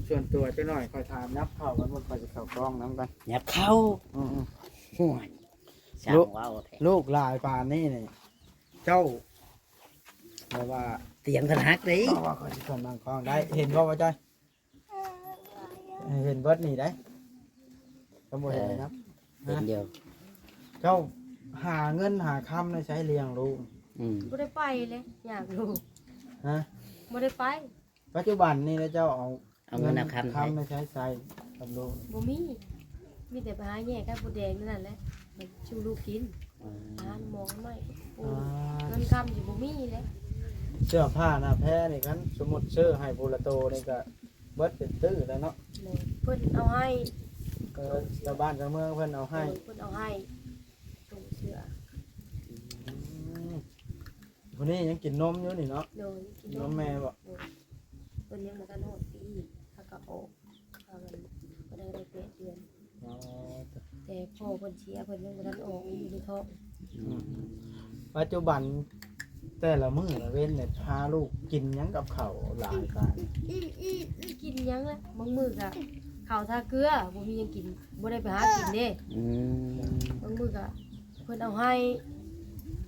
ສ່ວນຕົວຈັກໜ້ອຍ ຂ້ອຍຖາມ ຍັບເຂົ້າກ່ອນ ເບິ່ງ ຂ້ອຍຊິເຂົ້າກ້ອງນຳກ່ອນ ຍັບເຂົ້າ. ອືມໆ ໂອ້ຍ ຊ່າງເວົ້າແທ້ ລູກຫຼາຍປານນີ້ນີ້ ເຈົ້າ ແບບວ່າ ຕຽງເພິ່ນຫັກເດ້ ເວົ້າວ່າຂ້ອຍຊິເຂົ້ານັ່ງກ້ອງໄດ້ ເຫັນບໍ່ ບໍ່ຈ້ອຍ? ເຫັນເບິດນີ້ໄດ໋ ກໍບໍ່ເຫັນນະ. ເອີ ເຫັນຢູ່. ເຈົ້າຫາເງິນຫາຄຳໃນໃສລ້ຽງລູກ? ອືມ ບໍ່ໄດ້ໄປເລີຍ ຍາກຢູ່. ຮະ? ບໍ່ໄດ້ໄປ. ປັດຈຸບັນນີ້ລະເຈົ້າເອົາ ເອົາເງິນເອົາຄຳໃນໃສໃຊ້ກັບລູກ? ບໍ່ມີ ມີແຕ່ໄປຫາແຍ່ໄຂ່ມົດແດງນັ້ນແຫຼະ ສູ່ລູກກິນ. ອືມ ອາຫານໝໍໄມ້ ປູກ ເງິນຄຳຊິບໍ່ມີເລີຍ. ເສື້ອຜ້າໜ້າແພນີ້ ຄັນສົມມຸດຊື້ໃຫ້ຜູ້ລະໂຕນີ້ກໍເບິດເປັນຕື້ແລ້ວເນາະ. ໂດຍ ເພິ່ນເອົາໃຫ້. ເອີ ຊາວບ້ານຊາວເມືອງເພິ່ນເອົາໃຫ້. ໂດຍ ເພິ່ນເອົາໃຫ້ ສົ່ງເສື້ອ. ອືມ ຜູ້ນີ້ຍັງກິນນົມຢູ່ນີ້ເນາະ? ໂດຍ ກິນນົມ ນົມແມ່ບໍ? ໂດຍ ເພິ່ນຍັງບໍ່ທັນຮອດປີ ເຮົາກໍອອກ ເຮົາກໍໄດ້ ໄດ້ແປດເດືອນ. ອໍ ແຕ່ພໍ່ເພິ່ນເສຍ ເພິ່ນຍັງບໍ່ທັນອອກ ຍັງຢູ່ໃນທ້ອງ. ອືມ ປັດຈຸບັນແຕ່ລະມື້ລະເວັນນີ້ ພາລູກກິນຫຍັງກັບເຂົ້າຫຼາຍປານ? ກິນຫຍັງລະ ບາງມື້ກໍເຂົ້າທາເກືອ ບໍ່ມີຫຍັງກິນ ບໍ່ໄດ້ໄປຫາກິນເດ້. ອືມ ບາງມື້ກໍ ເພິ່ນເອົາໃຫ້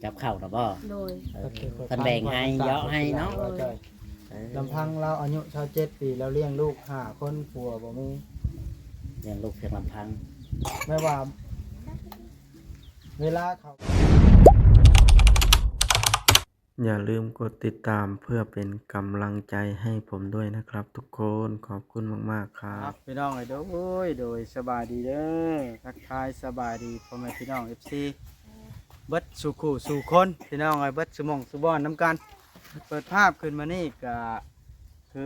ກັບເຂົ້ານະບໍ? ໂດຍ ເອີ ເພິ່ນແບ່ງໃຫ້ ເຍາະໃຫ້ເນາະ. ໂດຍ ເອີ ລຳພັງລາວອາຍຸຊາວເຈັດປີ ລາວລ້ຽງລູກຫ້າຄົນ ຜົວບໍ່ມີ ລ້ຽງລູກພຽງລຳພັງ. ແມ່ນວ່າ ເວລາເຂົາ ຢ່າລືມກົດຕິດຕາມເພື່ອເປັນກຳລັງໃຈໃຫ້ຜົມດ້ວຍນະຄັບທຸກຄົນ. ຂອບຄຸນມາກໆ ຄັບ. ພີ່ນ້ອງເອີຍ ໂດຍ ໂດຍ ສະບາຍດີເດີ ທັກທາຍສະບາຍດີພໍ່ແມ່ພີ່ນ້ອງເອັຟຊີ ເບິດສູ່ຄູ່ສູ່ຄົນ ພີ່ນ້ອງເອີຍ ເບິດສູ່ໝ່ອງສູ່ບ່ອນນຳກັນ. ເປີດພາບຂຶ້ນມານີ້ກະຄື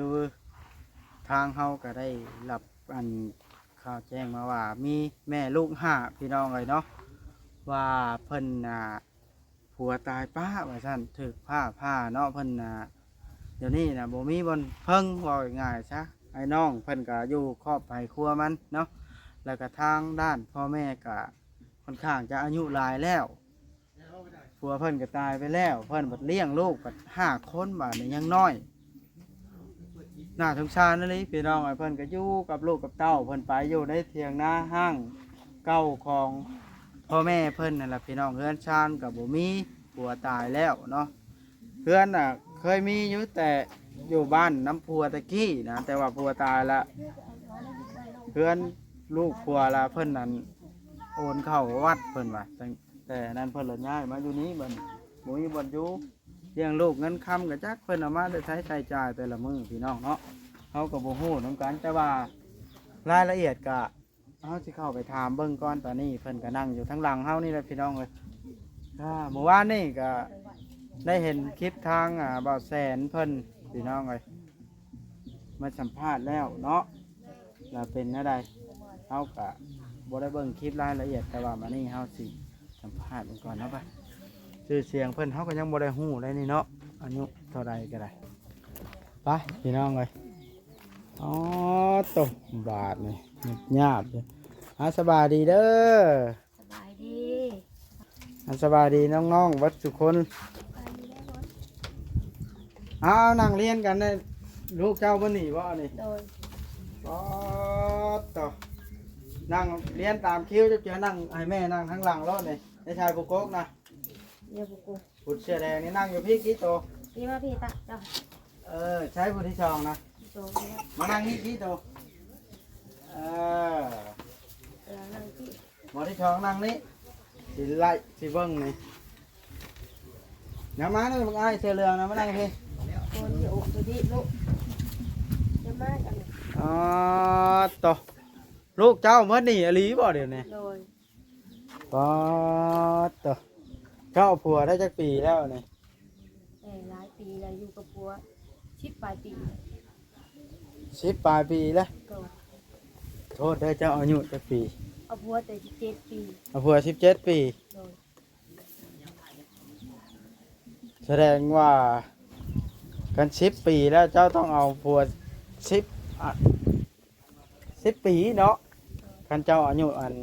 ທາງເຮົາກະໄດ້ຮັບອັນຂ່າວແຈ້ງມາວ່າ ມີແມ່ລູກຫ້າ ພີ່ນ້ອງເອີຍເນາະ ວ່າເພິ່ນ ອ່າ ຜົວຕາຍປ້າວ່າຊັ້ນ ຖືກຟ້າຜ່າເນາະ. ເພິ່ນນະ ດຽວນີ້ນະ ບໍ່ມີບ່ອນເພິ່ງ ເວົ້າງ່າຍໆຊະ. ອ້າຍນ້ອງເພິ່ນກະຢູ່ຄອບໄຮ່ຄົວມັນເນາະ ແລ້ວກະທາງດ້ານພໍ່ແມ່ກະຄ່ອນຂ້າງຈະອາຍຸຫຼາຍແລ້ວ ຜົວເພິ່ນກະຕາຍໄປແລ້ວ ເພິ່ນບັດລ້ຽງລູກບັດຫ້າຄົນ ບາດນີ້ຍັງນ້ອຍ. ໜ້າສົງສານອີ່ຫຼີພີ່ນ້ອງເອີຍ. ເພິ່ນກໍຢູ່ກັບລູກກັບເຕົ້າ ເພິ່ນໄປຢູ່ໃນຖຽງນາຮ້າງເກົ່າຂອງພໍ່ແມ່ເພິ່ນນັ້ນລະພີ່ນ້ອງ. ເຮືອນຊານກໍບໍ່ມີ ຜົວຕາຍແລ້ວເນາະ. ເຮືອນນະເຄີຍມີຢູ່ແຕ່ຢູ່ບ້ານນຳຜົວແຕ່ກີ້ນະ ແຕ່ວ່າຜົວຕາຍລະ ເຮືອນລູກຜົວລະເພິ່ນນັ້ນໂອນເຂົ້າວັດເພິ່ນວ່າ. ແຕ່ນັ້ນເພິ່ນລະຍ້າຍມາຢູ່ນີ້ ບັດນີ້ບໍ່ມີບ່ອນຢູ່. ລ້ຽງລູກ ເງິນຄຳກໍຈັກເພິ່ນເອົາມາແຕ່ໃສໃຊ້ຈ່າຍແຕ່ລະມື້ ພີ່ນ້ອງເນາະ ເຮົາກໍບໍ່ຮູ້ນຳກັນ. ແຕ່ວ່າລາຍລະອຽດກໍເຮົາຊິເຂົ້າໄປຖາມເບິ່ງກ່ອນ. ຕອນນີ້ເພິ່ນກໍນັ່ງຢູ່ທາງຫຼັງເຮົານີ້ແຫຼະ ພີ່ນ້ອງເອີຍ. ອ່າ ມື້ວານນີ້ກໍໄດ້ເຫັນຄລິບທາງ ອ່າ ບ່າວແສນເພິ່ນ ພີ່ນ້ອງເອີຍ ມາສຳພາດແລ້ວເນາະ ລະເປັນແນວໃດ ເຮົາກະບໍ່ໄດ້ເບິ່ງຄລິບລາຍລະອຽດ ແຕ່ວ່າມານີ້ເຮົາຊິສຳພາດເບິ່ງກ່ອນເນາະ. ໄປ ຊື່ສຽງເພິ່ນເຮົາກໍຍັງບໍ່ໄດ້ຮູ້ໄດ໋ນີ້ເນາະ ອາຍຸເທົ່າໃດກໍໄດ້. ໄປພີ່ນ້ອງເອີຍ ອໍໂຕ ບາດນີ້ຍາບໆຢູ່. ອ່າ ສະບາຍດີເດີ. ສະບາຍດີ ອ່າ ສະບາຍດີນ້ອງໆເບິດທຸກຄົນ. ເອົາ ນັ່ງລຽນກັນເດ້ ລູກເຈົ້າບໍ່ໜີບໍ່ນີ້? ໂດຍ. ປາດໂຕ ນັ່ງລຽນຕາມຄິວ ເຈົ້າຈະນັ່ງໃຫ້ແມ່ນັ່ງທາງຫຼັງໂລດນີ້ ໃນຊາຍຜູ້ກົກນະ ເອີ ຜູ້ກົກ ຜູ້ເສື້ອແດງນີ້ນັ່ງຢູ່ພີ້ກີ້ໂຕ ພີ້ ມາພີ້ຕະ ເຈົ້າ. ເອີ ໃຊ້ຜູ້ທີສອງນະ ທີສອງນີ້ ມານັ່ງນີ້ພີ້ໂຕ. ເອີ ເອີ ນັ່ງພີ້ ບໍ່ ທີສອງນັ່ງນີ້ ຊິໄລ່ຊິເບິ່ງນີ້. ນຳມາເດີ ບັກອ້າຍເສື້ອເຫຼືອງນະ ມານັ່ງພີ້. ຄົນຢູ່ອົກຢູ່ນີ້ລູກ ຈະມາກັນ. ອໍ ໂຕ ລູກເຈົ້າໝົດນີ້ອີ່ຫຼີບໍ່ດຽວນີ້? ໂດຍ. ປາດໂຕ ເຈົ້າເອົາຜົວໄດ້ຈັກປີແລ້ວນີ້? ເອີ ຫຼາຍປີແລ້ວ ຢູ່ກັບຜົວສິບປາຍປີ. ສິບປາຍປີແລ້ວ? ໂດຍ. ໂທດເດີ ເຈົ້າອາຍຸຈັກປີ? ເອົາຜົວແຕ່ສິບເຈັດປີ. ເອົາຜົວສິບເຈັດປີ? ໂດຍ. ສະແດງວ່າຄັນສິບປີແລ້ວ ເຈົ້າຕ້ອງເອົາຜົວສິບ ອະ ສິບປີເນາະ ຄັນເຈົ້າອາຍຸອັນ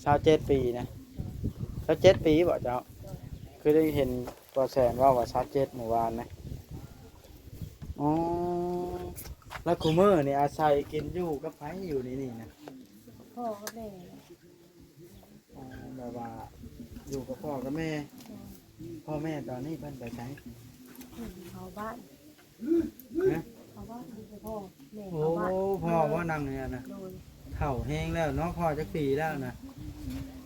ຊາວເຈັດປີນະ. ຊາວເຈັດປີບໍ່ເຈົ້າ? ຄືໄດ້ເຫັນບໍ່ແສນເວົ້າວ່າຊາວເຈັດມື້ວານນະ. ອໍ ແລ້ວຄູ່ມື້ນີ້ອາໄສກິນຢູ່ກັບໃຜ ຢູ່ໃນນີ້ນະ? ພໍ່ກັບແມ່. ອໍ ແບບວ່າຢູ່ກັບພໍ່ກັບແມ່. ພໍ່ແມ່ຕອນນີ້ເພິ່ນໄປໃສ? ເຂົາບ້ານ. ຮະ? ເຂົາບ້ານ ມີແຕ່ພໍ່ແມ່. ໂອ້ ເຂົາບ້ານ. ພໍ່ບໍ່ ນັ່ງຢູ່ຫັ້ນນະ? ໂດຍ. ເຖົ້າແຮງແລ້ວເນາະ. ພໍ່ຈັກປີແລ້ວນະ?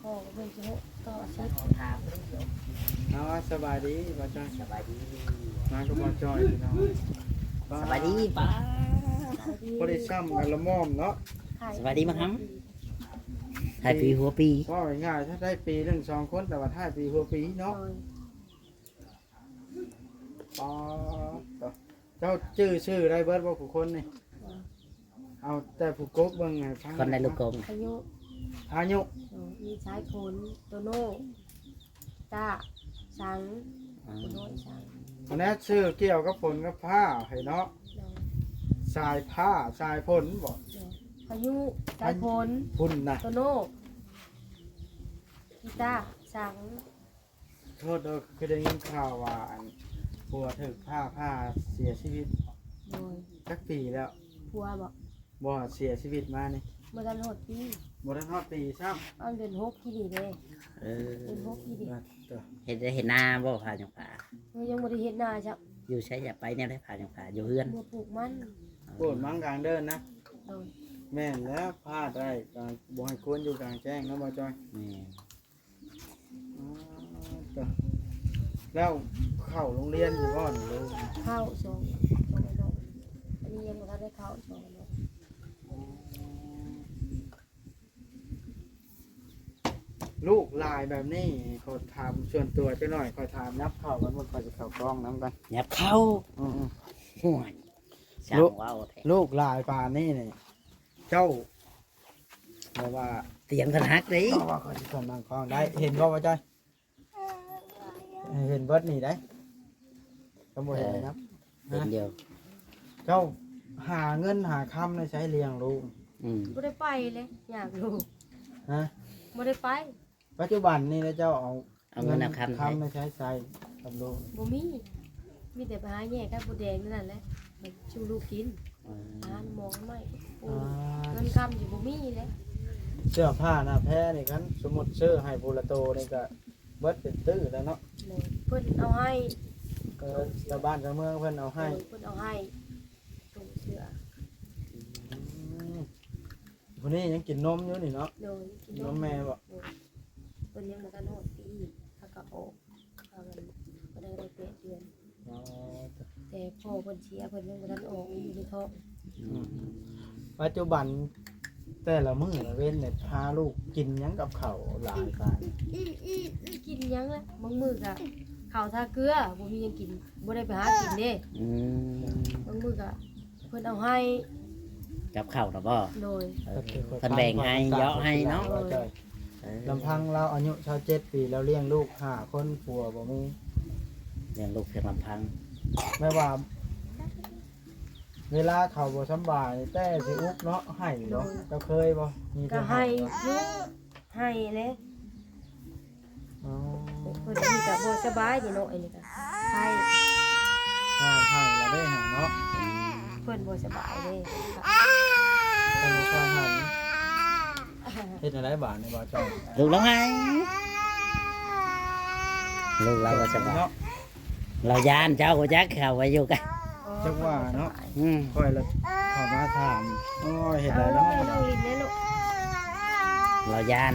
ພໍ່ກໍເພິ່ນຊິຫົກ ຕໍ່ສິບ. ເອົາ ສະບາຍດີບ່າວຈ້ອຍ. ສະບາຍດີ. ມາກັບບ່າວຈ້ອຍພີ່ນ້ອງ. ສະບາຍດີປ້າ. ພໍໄດ້ຊ້ຳກັນລະໝອມເນາະ. ສະບາຍດີມາຄຳ. ທ້າຍປີຫົວປີ. ເວົ້າງ່າຍໆ ຖ້າໄດ້ປີໜຶ່ງສອງຄົນ ແຕ່ວ່າທ້າຍປີຫົວປີເນາະ. ໂດຍ. ປາດໂທ້ ເຈົ້າຈື່ຊື່ໄດ້ເບິດບໍ່ຜູ້ຄົນນີ້? ເອົາແຕ່ຜູ້ກົກເບິ່ງໃຫ້ຟັງ. ຄົນໃດລູກກົກ? ພາຍຸ. ພາຍຸ. ເອີ ມີສາຍຝົນ ໂຕໂນ ຕ້າ ສັງ. ອືມ ໂຕໂນ ສັງ. ອັນນັ້ນຊື່ກ່ຽວກັບຝົນກັບຟ້າໃຫ້ເນາະ. ໂດຍ. ສາຍຟ້າສາຍຝົນບໍ? ໂດຍ. ພາຍຸ ສາຍຝົນ ພຸ້ນນະ ໂຕໂນ ກີຕາ ສັງ. ໂທດເດີ ຄືໄດ້ຍິນຂ່າວວ່າ ອັນ ຜົວຖືກຟ້າຜ່າເສຍຊີວິດ. ໂດຍ. ຈັກປີແລ້ວ? ຜົວບໍ? ບໍ່ ເສຍຊີວິດມານີ້. ບໍ່ທັນຮອດປີ. ບໍ່ທັນຮອດປີຊ້ຳ. ອັນເດືອນຫົກທີ່ນີ້ເດ້. ເອີ ເດືອນຫົກທີ່ນີ້. ເຮັດໄຮ່ເຮັດນາບໍ່ ພາຍຸຟ້າ? ເອີ ຍັງບໍ່ໄດ້ເຮັດນາຊ້ຳ. ຢູ່ໃສຈະໄປແນວໃດ ພາຍຸຟ້າ? ຢູ່ເຮືອນ ບໍ່ ປູກມັນ. ປູກມັນກາງເດີ່ນນະ. ໂດຍ. ແມ່ນແລ້ວ ພາດໄດ້ ກໍບໍ່ໃຫ້ຄວນຢູ່ກາງແຈ້ງເນາະ ບ່າວຈ້ອຍ. ແມ່ນ. ອໍ ເຈົ້າ ແລ້ວເຂົ້າໂຮງຮຽນຢູ່ບໍ່ນີ້ລູກ? ເຂົ້າ ສອງ ສອງ ສອງ ອັນນີ້ຍັງບໍ່ທັນໄດ້ເຂົ້າ ສອງ ອໍ ລູກຫຼາຍແບບນີ້ ຂໍຖາມສ່ວນຕົວຈັກໜ້ອຍ ຂໍຖາມ ຫຍັບເຂົ້າກັນເບິ່ງ ຂ້ອຍຊິເຂົ້າກ້ອງນຳກັນ ຫຍັບເຂົ້າ. ອືມໆ ໂອ້ຍ ຊ່າງເວົ້າແທ້ ລູກຫຼາຍປານນີ້ນີ້ ເຈົ້າ ແບບວ່າຕຽງເພິ່ນຫັກເດ້. ເຈົ້າວ່າຂ້ອຍຊິເຂົ້ານັ່ງກ້ອງໄດ້ ເຫັນບໍ່ ບ່າວຈ້ອຍ? ເຫັນເບິດນີ້ໄດ໋ ກໍບໍ່ເຫັນນະ. ເອີ ເຫັນຢູ່. ເຈົ້າຫາເງິນຫາຄຳໃນໃສລ້ຽງລູກ? ອືມ ບໍ່ໄດ້ໄປເລີຍ ຢາກລູກ. ຮະ? ບໍ່ໄດ້ໄປ. ປັດຈຸບັນນີ້ລະເຈົ້າເອົາ ເອົາເງິນເອົາຄຳໃນໃສໃຊ້ກັບລູກ? ບໍ່ມີ ມີແຕ່ໄປຫາແຍ່ໄຂ່ມົດແດງນັ້ນແຫຼະ ສູ່ລູກກິນ. ອືມ ອາຫານໝໍໄມ້ ປູກ ອ່າ ເງິນຄຳຊິບໍ່ມີແຫຼະ. ເສື້ອຜ້າໜ້າແພນີ້ ຄັນສົມມຸດຊື້ໃຫ້ຜູ້ລະໂຕນີ້ກະເບິດເປັນຕື້ແລ້ວເນາະ. ໂດຍ ເພິ່ນເອົາໃຫ້. ເອີ ຊາວບ້ານຊາວເມືອງເພິ່ນເອົາໃຫ້. ໂດຍ ເພິ່ນເອົາໃຫ້ ໂຕເສື້ອ. ອືມ ຜູ້ນີ້ຍັງກິນນົມຢູ່ນີ້ເນາະ. ໂດຍ ກິນນົມແມ່ບໍ? ໂດຍ ເພິ່ນຍັງບໍ່ທັນຮອດປີ ຫາກະອອກ ຫາກະບໍ່ໄດ້ ໄດ້ແປດເດືອນ. ອໍ ແຕ່ພໍ່ເພິ່ນເສຍ ເພິ່ນຍັງບໍ່ທັນອອກ ຢູ່ໃນທ້ອງ. ອືມ ປັດຈຸບັນແຕ່ລະມື້ລະເວັນນີ້ ພາລູກກິນຫຍັງກັບເຂົ້າຫຼາຍປານ? ກິນຫຍັງລະ ບາງມື້ກະເຂົ້າທ່າເກືອ ບໍ່ມີຫຍັງກິນ ບໍ່ໄດ້ໄປຫາກິນເດ້. ອືມ ບາງມື້ກະ ເພິ່ນເອົາໃຫ້ ກັບເຂົ້ານະບໍ? ໂດຍ ເອີ ເພິ່ນແບ່ງໃຫ້ ເຍາະໃຫ້ເນາະ. ໂດຍ ເອີ ລຳພັງລາວອາຍຸຊາວເຈັດປີ ແລ້ວລ້ຽງລູກຫ້າຄົນ ຜົວບໍ່ມີ ລ້ຽງລູກພຽງລຳພັງ. ແມ່ນວ່າ ເວລາເຂົາບໍ່ສຳບາຍ ແຕ່ຊິອຸບເນາະ ໄຫ້ບໍ່? ໂດຍ ເຈົ້າເຄີຍບໍ່? ມີແຕ່ ກະໄຫ້ ໄຫ້ຢູ່ ໄຫ້ເດ້. ອໍ ເພິ່ນນີ້ກະບໍ່ສະບາຍເດເນາະ ອັນນີ້ກະໄຂ້ ຫ້າມໃຫ້ລະເດ້ຫັ້ນເນາະ. ເພິ່ນບໍ່ສະບາຍເດ້ ເພິ່ນບໍ່ຄ່ອຍໃຫ້. ເຮັດຈັ່ງໃດບາດນີ້ ບ່າວຈ້ອຍ? ລູກລາວໄຫ້ ລູກລາວບໍ່ສະບາຍເນາະ. ລາວຢ້ານເຈົ້າ ບໍ່ຈັກເຂົ້າໄປຢູ່ໃກ້ ຈັ່ງວ່າເນາະ. ອືມ ຂ້ອຍລະເຂົ້າມາຖາມ ໂອ້ຍ ເຮັດໄດ້ເນາະ ເອີ ນ້ອງລິນເດ້ລູກ ລາວຢ້ານ.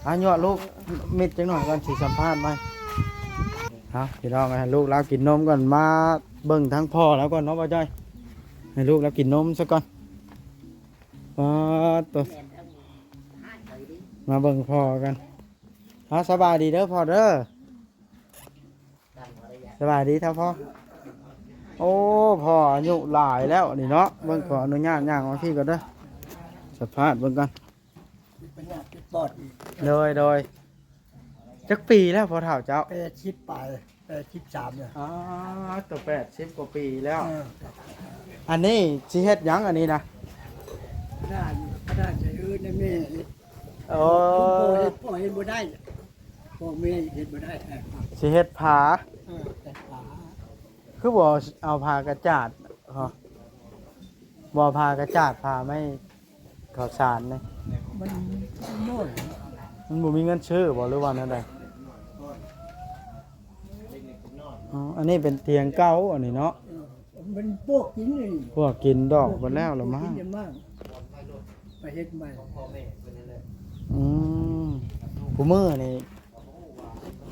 ອາ ຍົວະລູກມິດຈັກໜ້ອຍກ່ອນ ຊິສຳພາດໃໝ່. ເອົາ ພີ່ນ້ອງ ໃຫ້ລູກລາວກິນນົມກ່ອນ ມາເບິ່ງທາງພໍ່ລາວກ່ອນເນາະ ບ່າວຈ້ອຍ ໃຫ້ລູກລາວກິນນົມຊະກ່ອນ. ປາດໂທ້ ມາເບິ່ງພໍ່ກັນ. ເອົາ ສະບາຍດີເດີພໍ່ເດີ. ສະບາຍດີທ່ານພໍ່. ໂອ້ ພໍ່ອາຍຸຫຼາຍແລ້ວນີ້ເນາະ. ເບິ່ງ ຂໍອະນຸຍາດຍ່າງມາພີ້ກ່ອນເດີ ສຳພາດເບິ່ງກ່ອນ. ເປັນພະຍາດຕິດປອດອີກ. ໂດຍ ໂດຍ. ຈັກປີແລ້ວພໍ່ເຖົ້າເຈົ້າ? ແປດສິບປາຍ ແປດສິບສາມແລ້ວ. ອໍ ໂຕ ແປດສິບກວ່າປີແລ້ວ. ເອີ ອັນນີ້ຊິເຮັດຫຍັງອັນນີ້ນະ? ດ້ານ ດ້ານໃສ່ອື່ນໃຫ້ແມ່ເຮັດ. ໂອ້ ພໍ່ເຮັດ ພໍ່ເຮັດບໍ່ໄດ້ ພໍ່ແມ່ເຮັດບໍ່ໄດ້. ຊິເຮັດຝາ. ເອີ ເຮັດຝາ. ຄືບໍ່ເອົາຜ້າກະຈາດ ອໍ ບໍ່ ຜ້າກະຈາດ ຜ້າໄມ້ ເຂົ້າສານນີ້ ມັນນ້ອຍ ມັນບໍ່ມີເງິນຊື້ບໍ່ ຫຼືວ່າແນວໃດ? ອໍ ອັນນີ້ເປັນຖຽງເກົ່າ ອັນນີ້ເນາະ ເອີ ມັນພວກກິນນີ້ ພວກກິນດອກເບິດແລ້ວລະມາ ກິນລະມາ ໄປເຮັດໃໝ່ ອືມ ຜູ້ມື້ນີ້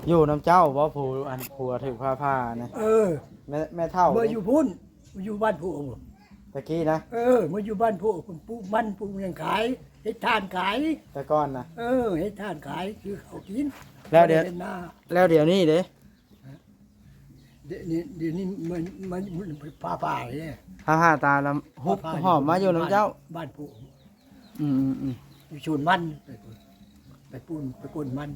ຢູ່ນຳເຈົ້າບໍ່ ຜູ້ອັນຜົວຖືກຟ້າຜ່ານະ? ເອີ ແມ່ ແມ່ເຖົ້າ ບໍ່ ຢູ່ພຸ້ນ ຢູ່ບ້ານຜູ້ ຕະກີ້ນະ ເອີ ມາຢູ່ບ້ານພວກ ປູກມັນ ປູກຫຍັງຂາຍ ເຮັດຖ່ານຂາຍ ແຕ່ກ່ອນນະ ເອີ ເຮັດຖ່ານຂາຍ ຊື້ເຂົ້າກິນ ແລ້ວດຽວ ບໍ່ໄດ້ເຮັດນາ ແລ້ວດຽວນີ້ເດ້? ດຽວນີ້ ດຽວນີ້ມັນ ມັນ ມັນປ່າໆເດ້ ຫາ ຫາຕາລຳ ຫຸບຫອມມາຢູ່ນຳເຈົ້າ ບ້ານ ບ້ານພວກ ອືມໆໆ ຢູ່ສວນມັນ ໄປ ໄປປູນ ໄປກົນມັນ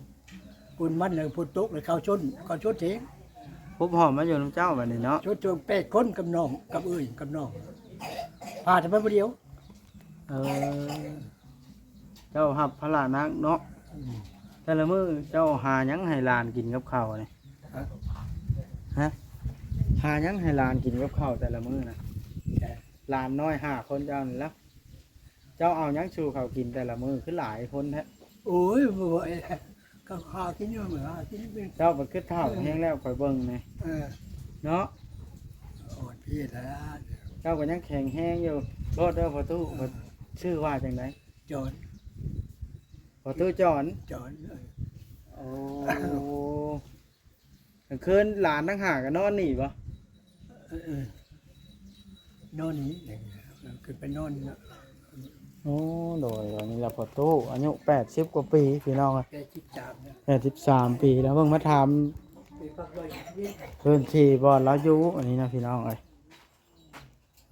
ກົນມັນແລ້ວຝົນຕົກແລ້ວເຂົ້າຊົນ ເຂົ້າຊົນເຖງ ຮູບຫອມມາຢູ່ນຳເຈົ້າບັດນີ້ເນາະ ຊົນເຖິງແປດຄົນກັບນ້ອງ ກັບເອື້ອຍກັບນ້ອງ ພາແຕ່ມັນຜູ້ດຽວ ເອີ ເຈົ້າຮັບພາລະໜັກເນາະ ອືມ ແຕ່ລະມື້ເຈົ້າຫາຫຍັງໃຫ້ຫຼານກິນກັບເຂົ້ານີ້? ຮະ? ຮະ? ຫາຫຍັງໃຫ້ຫຼານກິນກັບເຂົ້າແຕ່ລະມື້ນະ? ແຕ່ ຫຼານນ້ອຍຫ້າຄົນເຈົ້ານີ້ລະ ເຈົ້າເອົາຫຍັງສູ່ເຂົາກິນແຕ່ລະມື້ ຄືຫຼາຍຄົນແທ້? ໂອ້ຍ ບໍ່ໄຫວແລ້ວ ກໍຫາກິນຢູ່ ຫາກິນເປັນ ເຈົ້າກໍຄືເຖົ້າແຮງແລ້ວ ຂ້ອຍເບິ່ງນີ້ ເອີ ເນາະ ອ່ອນເພຍແລ້ວ ເຈົ້າກໍຍັງແຂງແຮງຢູ່ ໂທດເດີພໍ່ຕູ້ ເອີ ຊື່ວ່າຈັ່ງໃດ? ຈອນ ພໍ່ຕູ້ຈອນ ຈອນ ເອີ ໂອ້ ກາງຄືນຫຼານທັງຫ້າກໍນອນນີ້ບໍ່? ເອີ ເອີ ນອນນີ້ ເອີ ຂຶ້ນໄປນອນ ໂອ້ ໂດຍ ອັນນີ້ລະພໍ່ຕູ້ ອາຍຸແປດສິບກວ່າປີ ພີ່ນ້ອງເອີຍ ແປດສິບສາມແລ້ວ ແປດສິບສາມປີແລ້ວ ເບິ່ງມາຖາມພື້ນທີ່ບ່ອນລາວຢູ່ ອັນນີ້ນະ ພີ່ນ້ອງເອີຍ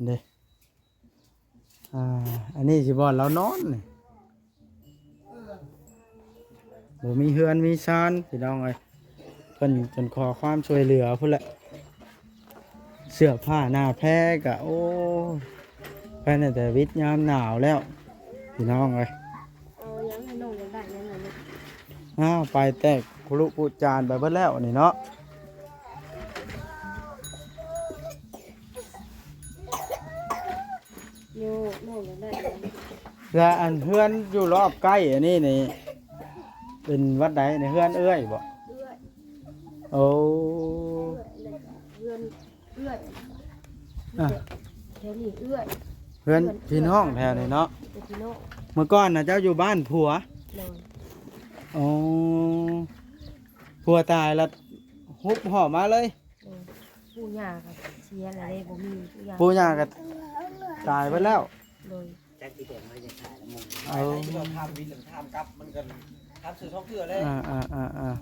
ເດ້. ອ່າ ອັນນີ້ຊິບ່ອນລາວນອນນີ້ ບໍ່ມີເຮືອນມີຊານ ພີ່ນ້ອງເອີຍ ເພິ່ນຈົນຂໍຄວາມຊ່ວຍເຫຼືອພຸ້ນແຫຼະ ເສື້ອຜ້າໜ້າແພກະ ໂອ້ຍ ໄປຕັ້ງແຕ່ວິດຍາມໜາວແລ້ວ ພີ່ນ້ອງເອີຍ ເອົາຫຍັງໃຫ້ນ້ອງຢາກໄດ້ຫຍັງລະລູກ? ອ້າວ ໄປແຕກຄຸລຸກຸຈານໄປເບິດແລ້ວນີ້ເນາະ. ໂຍ ນ້ອງຢາກໄດ້ຫຍັງ? ແລະ ອັນເຮືອນຢູ່ລອບໃກ້ອັນນີ້ນີ້ ເປັນວັດໃດນີ້? ເຮືອນເອື້ອຍບໍ່? ເອື້ອຍ ໂອ້ ເອື້ອຍ ເຮືອນເອື້ອຍ ອ່ະ ແຖວນີ້ເອື້ອຍ ເຮືອນ ເຮືອນພີ່ນ້ອງແຖວນີ້ເນາະ ເປັນພີ່ນ້ອງ ເມື່ອກ່ອນນະເຈົ້າຢູ່ບ້ານຜົວ ໂດຍ ໂອ້ ຜົວຕາຍລະຮຸບຫອບມາເລີຍ ໂດຍ ປູ່ຍ່າກໍເສຍແລ້ວເດ້ ບໍ່ມີ ປູ່ຍ່າ ປູ່ຍ່າກໍຕາຍເບິດແລ້ວ ໂດຍ ຈັກຊິແບ່ງໄວ້ຈັກຂາຍລະໝູ່ ເອົາ ໄປໄດ້ທີ່ວ່າຂ້າມວິນ ຂ້າມກັບ ມັນກໍຂ້າມຊື່ສອງເທື່ອແລ້ວ ອ່າໆ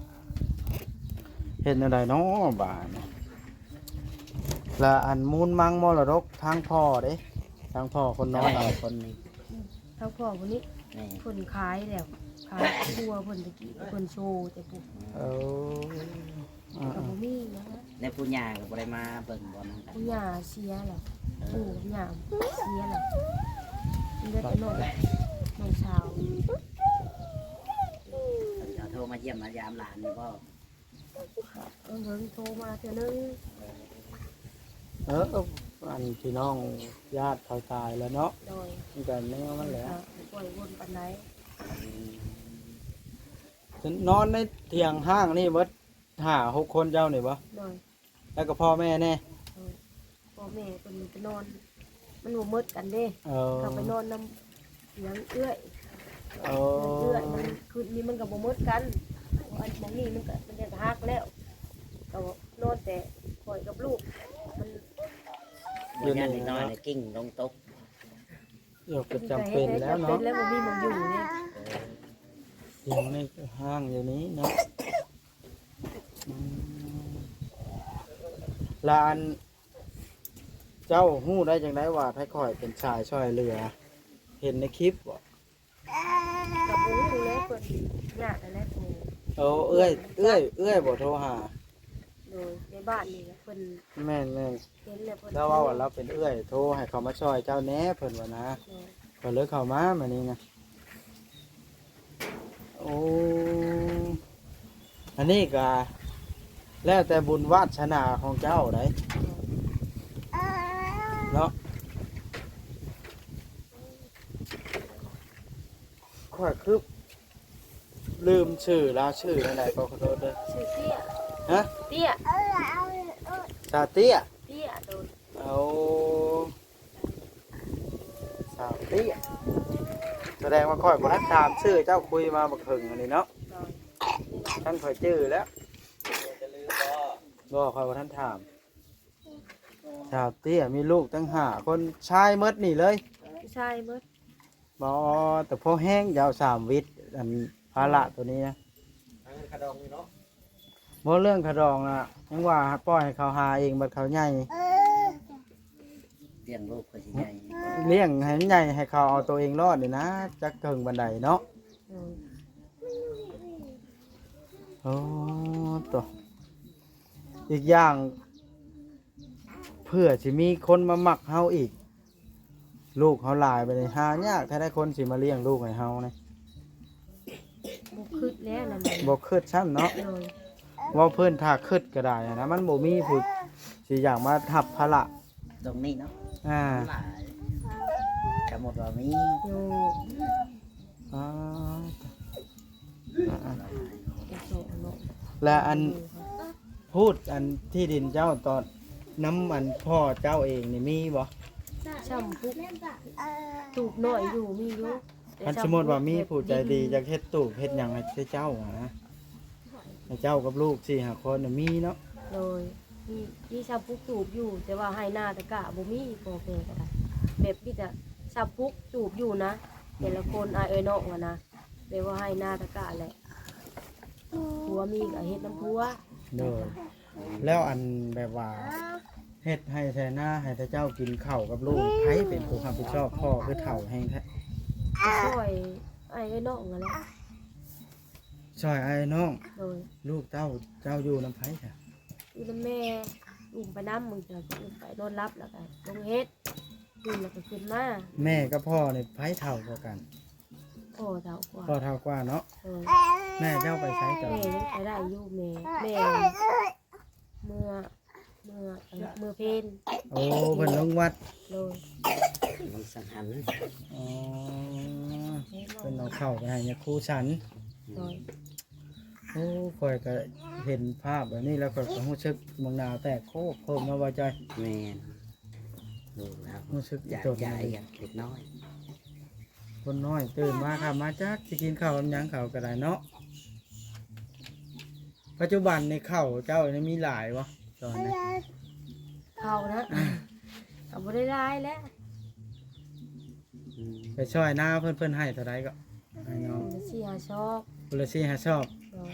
ໆໆ ເຮັດແນວໃດເນາະບາດນີ້ ລະອັນມູນມັງມໍລະດົກທາງພໍ່ເດ້ ທາງພໍ່ຄົນນ້ອຍ ທາງພໍ່ຄົນນີ້ ທາງພໍ່ຜູ້ນີ້ ແມ່ນ ເພິ່ນຂາຍແລ້ວ ຂາຍຄົວເພິ່ນຕະກີ້ ເພິ່ນໂຊແຕ່ປຸ້ນ ເອີ ອ່າໆ ກໍບໍ່ມີຫຍັງ ແລ້ວປູ່ຍ່າກໍບໍ່ໄດ້ມາເບິ່ງບໍ່ນຳກັນ? ປູ່ຍ່າເສຍແລ້ວ ເອີ ປູ່ກັບຍ່າເສຍແລ້ວ ມີແຕ່ນ້ອງ ນ້ອງສາວ ເພິ່ນກໍໂທມາຢ້ຽມມາຢາມຫຼານຢູ່ບໍ່? ເອີ ເພິ່ນໂທມາເທື່ອໜຶ່ງ ເອີ ອັນພີ່ນ້ອງຍາດເຂົາຕາຍແລ້ວເນາະ ໂດຍ ມັນກໍແນວມັນແຫຼະ ເພິ່ນກໍບໍ່ຄ່ອຍວົນປານໃດ ອືມ ນອນໃນຖຽງຮ້າງນີ້ເບິດ ຫ້າຫົກຄົນເຈົ້ານີ້ບໍ່? ໂດຍ ແລ້ວກໍພໍ່ແມ່ແດ່? ໂດຍ ພໍ່ແມ່ເພິ່ນໄປນອນ ມັນບໍ່ໝົດກັນເດ້ ເອີ ເຂົາໄປນອນນຳຫຍັງເອື້ອຍ ເອີ ເອື້ອຍ ມັນຄືນນີ້ມັນກໍບໍ່ໝົດກັນ ອັນໝ່ອງນີ້ມັນກໍ ມັນຈະຫັກແລ້ວ ກໍນອນແຕ່ຂ້ອຍກັບລູກ ມັນ ບໍ່ຢ້ານເດັກນ້ອຍນີ້ກິ້ງລົງຕົກ ໂຍກກໍຈຳເປັນແລ້ວເນາະ ເປັນແລ້ວບໍ່ມີໝ່ອງຢູ່ນີ້ ຢູ່ໃນຫ້າງຢູ່ນີ້ເນາະ ອືມ ລະອັນ ເຈົ້າຮູ້ໄດ້ຈັ່ງໃດວ່າໄທຂ້ອຍເປັນສາຍຊ່ວຍເຫຼືອ ເຫັນໃນຄລິບບໍ່? ກໍບໍ່ຮູ້ແຫຼະ ເພິ່ນຍາດຫັ້ນແຫຼະໂທ ໂອ້ ເອື້ອຍ ເອື້ອຍ ເອື້ອຍບໍ່ໂທຫາ? ໂດຍ ໃນບ້ານນີ້ແຫຼະ ເພິ່ນ ແມ່ນໆ ເຫັນແລ້ວເພິ່ນ ລາວເວົ້າວ່າລາວເປັນເອື້ອຍ ໂທໃຫ້ເຂົາມາຊ່ອຍເຈົ້າແດ່ ເພິ່ນວ່ານະ ໂດຍ ເພິ່ນເລີຍເຂົ້າມາມື້ນີ້ນະ ໂອ້ ອັນນີ້ກະແລ້ວແຕ່ບຸນວາດສະໜາຂອງເຈົ້າໃດ໋ ເນາະ ຂ້ອຍຄືລືມຊື່ລາວ ຊື່ແນວໃດກໍຂໍໂທດເດີ. ຊື່ເຕ້ຍ. ຮະ? ເຕ້ຍ. ສາວເຕ້ຍ? ເຕ້ຍ ໂດຍ. ໂອ້ ສາວເຕ້ຍ. ສະແດງວ່າຂ້ອຍບໍ່ທັນຖາມຊື່ເຈົ້າ, ຄຸຍມາບັກເຖິງອັນນີ້ເນາະ. ໂດຍ. ທັງຂ້ອຍຈື່ແລ້ວ. ບໍ່, ຂ້ອຍບໍ່ທັນຖາມ. ສາວເຕ້ຍມີລູກຕັ້ງຫ້າຄົນ, ຊາຍໝົດນີ້ເລີຍ? ຊາຍໝົດ. ບໍ່, ແຕ່ພໍແຮງເຈົ້າສາມວິດ ອັນພາລະໂຕນີ້ນະ. ຫາເງິນຄ່າດອງນີ້ເນາະ. ບໍ່, ເລື່ອງຄ່າດອງນະ ຍັງວ່າປ່ອຍໃຫ້ເຂົາຫາເອງ, ບັດເຂົາໃຫຍ່ ລ້ຽງລູກເຂົາຊິໃຫຍ່ ລ້ຽງໃຫ້ມັນໃຫຍ່ ໃຫ້ເຂົາເອົາໂຕເອງລອດນີ້ນະ, ຈັກເຖິງປານໃດເນາະ. ໂດຍ. ໂອ້ ໂຕ ອີກຢ່າງ ເພື່ອຊິມີຄົນມາມັກເຮົາອີກ, ລູກເຮົາຫຼາຍບາດນີ້ ຫາຍາກແທ້ໃດ ຄົນຊິມາລ້ຽງລູກໃຫ້ເຮົານີ້. ບໍ່ຄິດແລ້ວນະ ບໍ່ຄິດຊ້ຳເນາະ. ໂດຍ. ເວົ້າພື້ນຖ້າຄິດກໍໄດ້ນະ, ມັນບໍ່ມີຜູ້ຊິຢາກມາຮັບພາລະ ຕົງນີ້ເນາະ. ອ່າ ຫຼາຍ ສະໝຸດວ່າມີ ໂດຍ. ອ່າ ແລະ ອັນພູດ ອັນທີ່ດິນເຈົ້າຕອນນຳ ອັນພໍ່ເຈົ້າເອງນີ້ມີບໍ່? ຊຳປຸກ ຕູບນ້ອຍຢູ່ ມີຢູ່. ຄັນສົມມຸດວ່າມີຜູ້ໃຈດີ ຢາກເຮັດຕູບເຮັດຫຍັງໃຫ້ເຈົ້າຫັ້ນນະ, ໃຫ້ເຈົ້າກັບລູກສີ່ຫ້າຄົນນະ ມີເນາະ. ໂດຍ. ມີ ມີຊຳປຸກຕູບຢູ່, ແຕ່ວ່າໄຮ່ນາຕະກະບໍ່ມີ, ພໍ່ແມ່ກໍໄດ້ ແບບມີແຕ່ຊຳປຸກຕູບຢູ່ນະ ແຕ່ລະຄົນ ອ້າຍເອື້ອຍນ້ອງຫັ້ນນະ. ແບບວ່າໄຮ່ນາຕະກະແຫຼະ, ຜົວມີກໍເຮັດນຳຜົວ. ໂດຍ. ແລ້ວອັນແບບວ່າເຮັດໄຮ່ໄຖນາໃຫ້ເຂົາເຈົ້າກິນເຂົ້າກັບລູກ, ໃຜເປັນຜູ້ຮັບຜິດຊອບ? ພໍ່ຄືເຖົ້າແຮງແທ້. ຊ່ອຍອ້າຍເອື້ອຍນ້ອງຫັ້ນແຫຼະ. ຊ່ອຍອ້າຍນ້ອງ. ໂດຍ. ລູກເຕົ້າເຈົ້າຢູ່ນຳໃຜຊະ? ຢູ່ນຳແມ່, ອຸ້ມໄປນຳ, ບາງເທື່ອກໍອຸ້ມໄປນອນຫຼັບ ແລ້ວກໍລົງເຮັດ, ຕື່ນແລ້ວກໍຂຶ້ນມາ. ແມ່ກັບພໍ່ນີ້ໃຜເຖົ້າກວ່າກັນ? ພໍ່ເຖົ້າກວ່າ. ພໍ່ເຖົ້າກວ່າເນາະ. ໂດຍ. ແມ່ເຈົ້າໄປໃສຕອນ? ແມ່ຍັງໄປໄດ້ຢູ່. ແມ່ ແມ່ເມືອ ເມືອ ເມືອເພັນ. ໂອ້ ເພິ່ນລົງວັດ. ໂດຍ. ລົງສັງຫັນ. ອໍ ເພິ່ນເອົາເຂົ້າໄປໃຫ້ຍາຄູສັນ. ໂດຍ. ໂອ້ ຂ້ອຍກໍເຫັນພາບແບບນີ້ແລ້ວ ຂ້ອຍກໍຮູ້ສຶກໝາກໜາວແຕກໂຄກໂຄມເນາະ ບ່າວຈ້ອຍ. ແມ່ນ. ຮູ້ສຶກອີ່ຕົນເລັກນ້ອຍ. ຄົນນ້ອຍຕື່ນມາຄ່ຳມາຈັກຊິກິນເຂົ້າກັບຫຍັງ ເຂົາກໍໄດ້ເນາະ. ປັດຈຸບັນນີ້ເຂົ້າເຈົ້ານີ້ມີຫຼາຍບໍ່? ຕອນນີ້ເຂົ້ານະ ອ່າ ກໍບໍ່ໄດ້ຫຼາຍແຫຼະ. ອືມ ໄປຊ່ອຍນາເພິ່ນ ເພິ່ນໃຫ້ເທົ່າໃດກໍ? ໃຫ້ນ້ອງ ຄົນລະສີ່ຫ້າຊອບ. ຄົນລະສີ່ຫ້າຊອບ. ໂດຍ.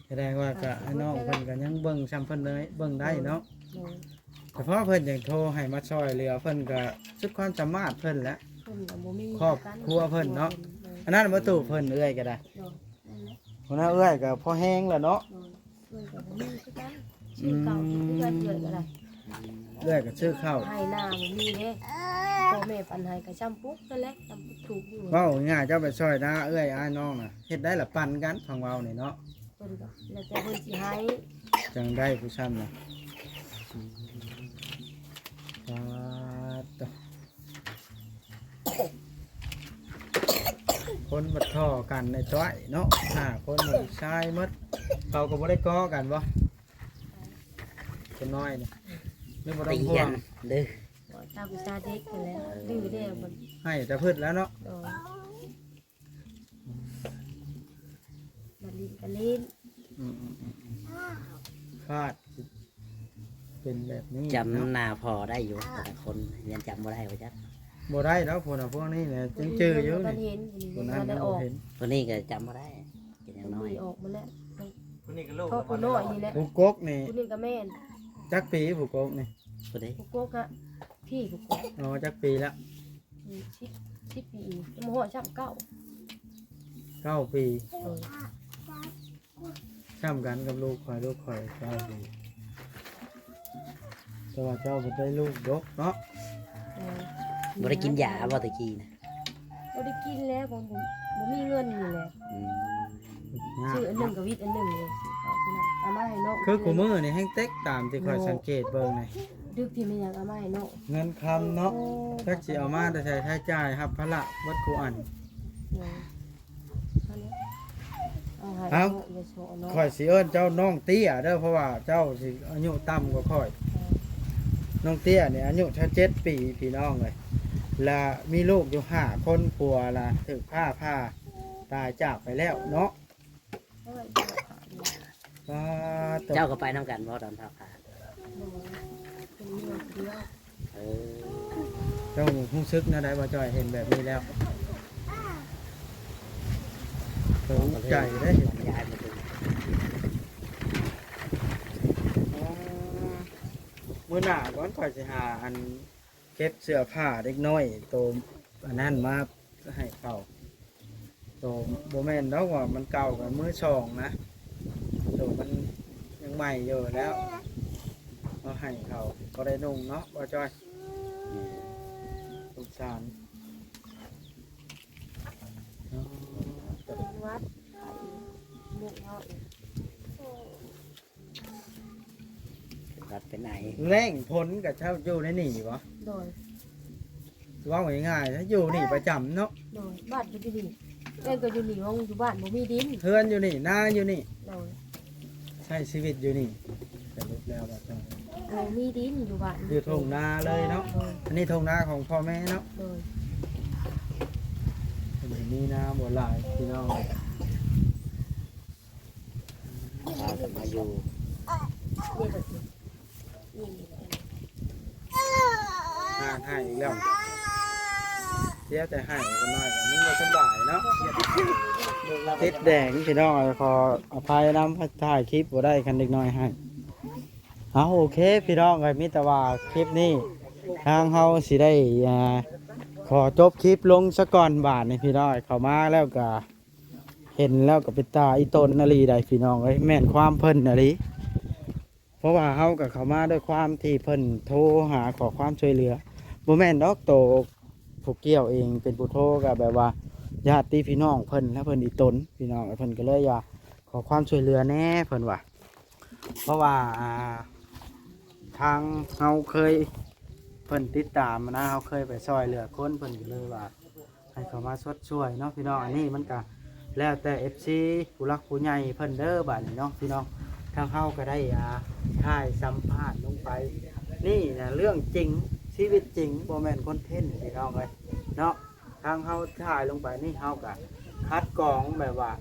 ສະແດງວ່າກໍ ອ່າ ໃຫ້ນ້ອງເພິ່ນກໍຍັງເບິ່ງຊ່ຳເພິ່ນໄດ້ ເບິ່ງໄດ້ເນາະ. ໂດຍ. ສະເພາະເພິ່ນຍັງໂທໃຫ້ມາຊ່ອຍເຫຼືອ ເພິ່ນກໍສຸດຄວາມສາມາດເພິ່ນແຫຼະ. ເພິ່ນກໍບໍ່ມີ ຄອບຄົວເພິ່ນເນາະ. ໂດຍ. ອັນນັ້ນບໍ່ຕູ້ເພິ່ນ ເອື້ອຍກໍໄດ້. ໂດຍ. ຫັ້ນນະ ເອື້ອຍກໍພໍແຮງແລ້ວເນາະ. ໂດຍ. ເອື້ອຍກໍບໍ່ມີຄືກັນ ອືມ ຊື້ເຂົ້າກິນຄືກັນ. ເອື້ອຍກໍໄດ້ ເອື້ອຍກໍຊື້ເຂົ້າ ໄຮ່ນາບໍ່ມີເດ້. ພໍ່ແມ່ປັນໃຫ້ກໍຊ່ຳປຸກນັ້ນແຫຼະ ຊ່ຳປຸກຖືກຢູ່. ເວົ້າງ່າຍໆ ເຈົ້າໄປຊ່ອຍນາເອື້ອຍອ້າຍນ້ອງນະ ເຮັດໄດ້ລະປັນກັນ ຟັງເວົ້ານີ້ເນາະ. ເພິ່ນກໍແລ້ວແຕ່ເພິ່ນຊິໃຫ້ ຈັ່ງໄດ້ຜູ້ຊ່ຳນະ. ອືມ ປາດໂທ້ ຄົນບັດທໍ່ກັນໃນຕ້ອຍເນາະ ຫ້າຄົນນີ້ຊາຍໝົດ. ເຂົາກໍບໍ່ໄດ້ກໍ່ກັນບໍ່? ຄົນນ້ອຍນີ້ ຫຼືບໍ່ຕ້ອງຫ່ວງ ເດີ ຕາມພາສາເດັກຫັ້ນແຫຼະ ດື້ແດ່ບັດ ໃຫ້ແຕ່ເພິ່ນແລ້ວເນາະ. ໂດຍ. ມາຫຼິ້ນກໍຫຼິ້ນ. ອືມໆໆ ຄາດ ເປັນແບບນີ້ ຈຳ ເນາະ ໜ້າພໍ່ໄດ້ຢູ່ ແຕ່ລະຄົນຍັງຈຳບໍ່ໄດ້ວ່າຈັກ. ບໍ່ໄດ້ດອກ ພວກນັ້ນພວກນີ້ນະ ຍັງຈື່ຢູ່ນີ້. ຄົນນັ້ນຍັງບໍ່ເຫັນ ຄົນນີ້ກໍຈຳບໍ່ໄດ້ ກໍຍັງນ້ອຍ ອອກມາແລ້ວ. ຄົນນີ້ກໍລູກ ເພາະຜູ້ນ້ອຍນີ້ແຫຼະ ຜູ້ກົກນີ້ ຜູ້ນີ້ກໍແມ່ນ. ຈັກປີຜູ້ກົກນີ້? ຜູ້ໃດ? ຜູ້ກົກອະ ພີ່ຜູ້ກົກ. ອໍ ຈັກປີແລ້ວ? ອືມ ສິບ ສິບປີ ຍັງບໍ່ຮອດຊ້ຳ ເກົ້າ ເກົ້າປີ. ໂດຍ. ຊ້ຳກັນກັບລູກຂ້ອຍ ລູກຂ້ອຍເກົ້າປີ ແຕ່ວ່າເຈົ້າບໍ່ໄດ້ລູກດົກເນາະ. ໂດຍ. ບໍ່ໄດ້ກິນຢາບໍ່ແຕ່ກີ້ນະ? ບໍ່ໄດ້ກິນແລ້ວ ບໍ່ ບໍ່ມີເງິນນີ້ແຫຼະ. ອືມ ຊື້ອັນໜຶ່ງກໍວິດອັນໜຶ່ງເລີຍ ຊື້ເຂົ້າຊື້ນ້ຳ ເອົາມາໃຫ້ນ້ອງ. ຄືຄູ່ມື້ນີ້ແຮ່ງເຕັກ ຕາມທີ່ຂ້ອຍ ໂດຍ ສັງເກດເບິ່ງນີ້ ດຶກທີ່ແມ່ນຫຍັງເອົາມາໃຫ້ນ້ອງ ເງິນຄຳເນາະ. ໂອ້ ຈັກຊິເອົາມາແຕ່ໃສ ໃຊ້ຈ່າຍຮັບພາລະເບິດຄູ່ອັນ. ໂດຍ. ເອົາ ຂ້ອຍຊິເອີ້ນເຈົ້ານ້ອງເຕ້ຍເດີ ເພາະວ່າເຈົ້າຊິອາຍຸຕ່ຳກວ່າຂ້ອຍ. ນ້ອງເຕ້ຍນີ້ອາຍຸຊາວເຈັດປີ ພີ່ນ້ອງເອີຍ ລະມີລູກຢູ່ຫ້າຄົນ ຜົວລະຖືກຟ້າຜ່າຕາຍຈາກໄປແລ້ວເນາະ. ປາດໂທ້ ເຈົ້າກໍໄປນຳກັນບໍ່ຕອນຜ່າ? ບໍ່ ເປັນເລື່ອງດຽວ. ເອີ ເຈົ້າຮູ້ສຶກແນວໃດ ບໍ່ຈ່ອຍ ເຫັນແບບນີ້ແລ້ວ? ຕົກໃຈເດ້. ມື້ໜ້າກ່ອນ ຂ້ອຍຊິຫາອັນ ເກັບເສື້ອຜ້າເດັກນ້ອຍໂຕອັນນັ້ນມາໃຫ້ເຂົາ. ໂຕບໍ່ແມ່ນດອກວ່າມັນເກົ່າ ກັບມືສອງນະ ໂຕມັນຍັງໃໝ່ຢູ່ແລ້ວ ເອົາໃຫ້ເຂົາ ບໍ່ໄດ້ນຸ່ງເນາະ ບໍ່ຈ່ອຍ. ສົງສານ. ເປັນຫວັດ ໄຂ້ ມຸກເນາະ. ເປັນຫວັດເປັນໄອ. ແລ້ງຝົນກໍເຈົ້າຢູ່ໃນນີ້ບໍ? ໂດຍ. ເວົ້າງ່າຍໆ ຢູ່ນີ້ປະຈຳເນາະ? ໂດຍ. ບ້ານກໍຢູ່ນີ້ ເອື້ອຍກໍຢູ່ນີ້ ວ່າຢູ່ບ້ານບໍ່ມີດິນ. ເຮືອນຢູ່ນີ້ ນາຢູ່ນີ້. ໂດຍ. ໃຊ້ຊີວິດຢູ່ນີ້ ສະຫຼຸບແລ້ວວ່າຈັ່ງ ບໍ່ມີດິນຢູ່ບ້ານ ຢູ່ທົ່ງນາເລີຍເນາະ? ໂດຍ. ອັນນີ້ທົ່ງນາຂອງພໍ່ແມ່ເນາະ? ໂດຍ. ເພິ່ນມີນາບໍ່ຫຼາຍພີ່ນ້ອງ. ພາກັນມາຢູ່ ນີ້ແຫຼະ ນີ້ແຫຼະ ຫາໃຫ້ອີກແລ້ວ ເສຍແຕ່ໃຫ້ ເດັກນ້ອຍມັນບໍ່ສະບາຍເນາະ ຕິດແດງພີ່ນ້ອງ. ຂໍອະໄພນຳ ຖ່າຍຄລິບບໍ່ໄດ້ ຄັນເດັກນ້ອຍໃຫ້. ເອົາ ໂອເຄພີ່ນ້ອງເອີຍ ມີແຕ່ວ່າຄລິບນີ້ ທາງເຮົາຊິໄດ້ ອ່າ ຂໍຈົບຄລິບລົງສາກ່ອນ ບາດນີ້ພີ່ນ້ອງ. ເຂົ້າມາແລ້ວກະ ເຫັນແລ້ວກໍເປັນຕາອີ່ຕົນອີ່ຫຼີໃດ໋ພີ່ນ້ອງເອີຍ ແມ່ນຄວາມເພິ່ນອີ່ຫຼີ. ເພາະວ່າເຮົາກໍເຂົ້າມາດ້ວຍຄວາມທີ່ເພິ່ນໂທຫາຂໍຄວາມຊ່ວຍເຫຼືອ ບໍ່ແມ່ນດອກ ໂຕຜູ້ກ່ຽວເອງເປັນຜູ້ໂທ ກໍແບບວ່າຍາດຕິພີ່ນ້ອງເພິ່ນ ແລະເພິ່ນອີ່ຕົນພີ່ນ້ອງ ເພິ່ນກໍເລີຍຢາກຂໍຄວາມຊ່ວຍເຫຼືອແດ່ເພິ່ນວ່າ. ເພາະວ່າ ອ່າ ທາງເຮົາເຄີຍ ເພິ່ນຕິດຕາມນະ ເຮົາເຄີຍໄປຊ່ອຍເຫຼືອຄົນ ເພິ່ນກໍເລີຍວ່າ ໃຫ້ເຂົ້າມາຊົດຊ່ວຍເນາະພີ່ນ້ອງ. ອັນນີ້ມັນກະແລ້ວແຕ່ເອັຟຊີ ຜູ້ຫຼັກຜູ້ໃຫຍ່ເພິ່ນເດີ ບາດນີ້ເນາະພີ່ນ້ອງ. ທາງເຮົາກໍໄດ້ ອ່າ ຖ່າຍສຳພາດລົງໄປ ນີ້ນະເລື່ອງຈິງ ຊີວິດຈິງ ບໍ່ແມ່ນຄອນເທັນພີ່ນ້ອງເອີຍເນາະ. ທາງເຮົາຖ່າຍລົງໄປນີ້ ເຮົາກະຄັດກອງແບບວ່າ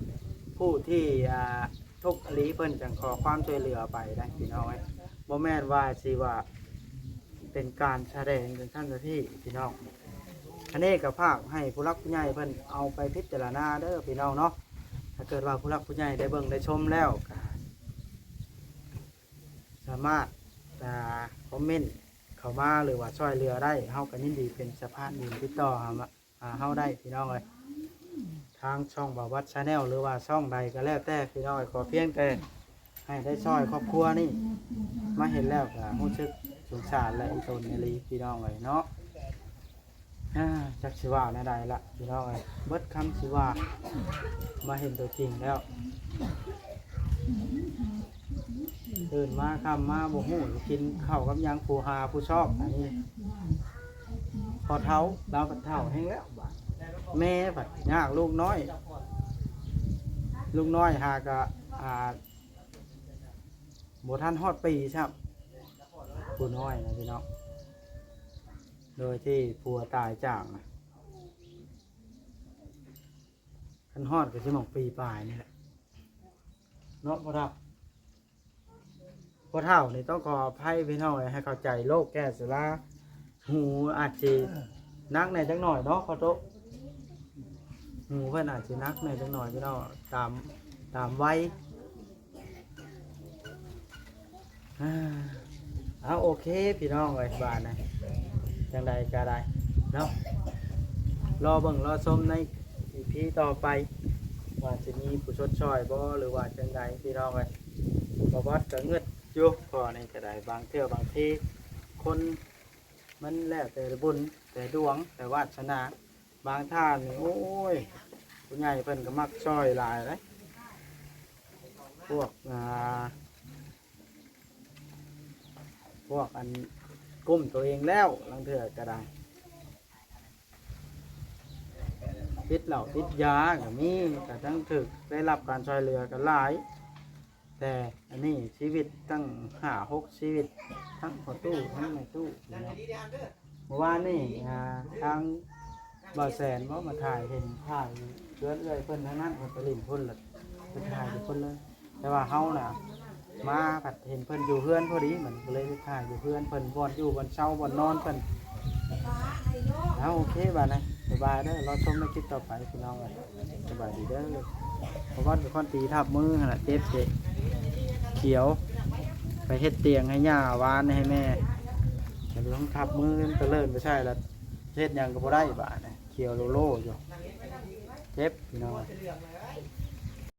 ຜູ້ທີ່ ອ່າ ທຸກອີ່ຫຼີ ເພິ່ນຈັ່ງຂໍຄວາມຊ່ວຍເຫຼືອໄປໄດ໋ພີ່ນ້ອງເອີຍ. ບໍ່ແມ່ນວ່າຊິວ່າເປັນການສະແດງເປັນຊັ້ນສະທີພີ່ນ້ອງ. ອັນນີ້ກໍຝາກໃຫ້ຜູ້ຫຼັກຜູ້ໃຫຍ່ເພິ່ນເອົາໄປພິຈາລະນາເດີພີ່ນ້ອງເນາະ. ຖ້າເກີດວ່າຜູ້ຫຼັກຜູ້ໃຫຍ່ໄດ້ເບິ່ງໄດ້ຊົມແລ້ວ ກໍສາມາດ ອ່າ ຄອມເມັນເຂົ້າມາ ຫຼືວ່າຊ່ວຍເຫຼືອໄດ້ ເຮົາກໍຍິນດີເປັນສະພານບຸນ ຕິດຕໍ່ຫາ ຫາເຮົາໄດ້ພີ່ນ້ອງເອີຍ. ທາງຊ່ອງບ່າວວັດ Channel ຫຼືວ່າຊ່ອງໃດກໍແລ້ວແຕ່ພີ່ນ້ອງເອີຍ ຂໍພຽງແຕ່ໃຫ້ໄດ້ຊ່ອຍຄອບຄົວນີ້ ມາເຫັນແລ້ວກໍຮູ້ສຶກສົງສານ ແລະ ອີ່ຕົນອີ່ຫຼີພີ່ນ້ອງເອີຍເນາະ. ອ່າ ຈັກຊິວ່າແນວໃດລະພີ່ນ້ອງເອີຍ ເບິດຄຳຊິວ່າ ມາເຫັນຕົວຈິງແລ້ວ. ຕື່ນມາຄ່ຳມາບໍ່ຮູ້ຊິກິນເຂົ້າກັບຫຍັງ ຜູ້ຫາຜູ້ຊອກ ອັນນີ້ພໍ່ເຖົ້າ ລາວພັດເຖົ້າແຮງແລ້ວບາດ. ແມ່ພັດຍາກ ລູກນ້ອຍ ລູກນ້ອຍຫາກະ ອ່າ ບໍ່ທັນຮອດປີຊ້ຳ ຜູ້ນ້ອຍນະພີ່ນ້ອງ ໂດຍທີ່ຜົວຕາຍຈາກນະ. ຄັນຮອດກໍຊິໝົກປີປາຍນີ້ແຫຼະເນາະພໍ່ເຖົ້າ. ພໍ່ເຖົ້ານີ້ຕ້ອງຂໍອະໄພພີ່ນ້ອງເອີຍ ໃຫ້ເຂົ້າໃຈໂລກແກ້ຊົລາ ຫູອາດຊິໜັກແດ່ຈັກໜ່ອຍເນາະພໍ່ໂຕະ ຫູເພິ່ນອາດຊິໜັກແດ່ຈັກໜ່ອຍພີ່ນ້ອງ ຕາມ ຕາມໄວ. ອ່າ ເອົາ ໂອເຄພີ່ນ້ອງເອີຍ ບາດນີ້ຈັ່ງໃດກໍໄດ້ເນາະ ລໍເບິ່ງລໍຊົມໃນອີພີຕໍ່ໄປ ວ່າຊິມີຜູ້ຊົດຊ່ອຍບໍ່ ຫຼືວ່າຈັ່ງໃດພີ່ນ້ອງເອີຍ. ປະຫວັດກໍງຶດຢູ່ ພໍນີ້ກໍໄດ້ ບາງເທື່ອບາງທີຄົນມັນແລ້ວແຕ່ບຸນແຕ່ດວງແຕ່ວາດສະໜາ. ບາງທ່ານນີ້ ໂອ້ຍ ຜູ້ໃຫຍ່ເພິ່ນກໍມັກຊ່ອຍຫຼາຍເດ້ ພວກ ອ່າ ພວກອັນກຸ້ມຕົວເອງແລ້ວ ລາງເທື່ອກໍໄດ້ ຕິດເຫຼົ້າຕິດຢາກໍມີ ກໍທັງຖືກໄດ້ຮັບການຊ່ອຍເຫຼືອກໍຫຼາຍ. ແຕ່ອັນນີ້ຊີວິດຕັ້ງຫ້າຫົກຊີວິດ ທັງພໍ່ຕູ້ທັງແມ່ຕູ້ເນາະ. ເມື່ອວານນີ້ ອ່າ ທາງບ່າວແສນເນາະ ມາຖ່າຍ ເຫັນຖ່າຍເຮືອນເອື້ອຍເພິ່ນທາງນັ້ນ ເພິ່ນໄປຫຼິ້ນພຸ້ນລະ ໄປຖ່າຍຢູ່ພຸ້ນເລີຍ. ແຕ່ວ່າເຮົານະມາພັດເຫັນເພິ່ນຢູ່ເຮືອນພໍດີ ມັນກໍເລີຍໄປຖ່າຍຢູ່ເຮືອນເພິ່ນ ບ່ອນຢູ່ບ່ອນເຊົາບ່ອນນອນເພິ່ນ. ເອົາ ໂອເຄ ບາດນີ້ ບາຍບາຍເດີ ລໍຊົມໃນຄລິບຕໍ່ໄປພີ່ນ້ອງເອີຍ. ສະບາຍດີເດີ. ເມື່ອກ່ອນກໍຄອນຕີທັບມືຫັ້ນລະ ເຈັບເດ ຂຽວ ໄປເຮັດຕຽງໃຫ້ຍ່າວານໃຫ້ແມ່ ແຕ່ລອງທັບມືມັນກະເລີນໄປໃສ່ລະ ເຮັດຫຍັງກໍບໍ່ໄດ້ບາດນີ້ ຂຽວໂລໂລຢູ່ ເຈັບພີ່ນ້ອງ.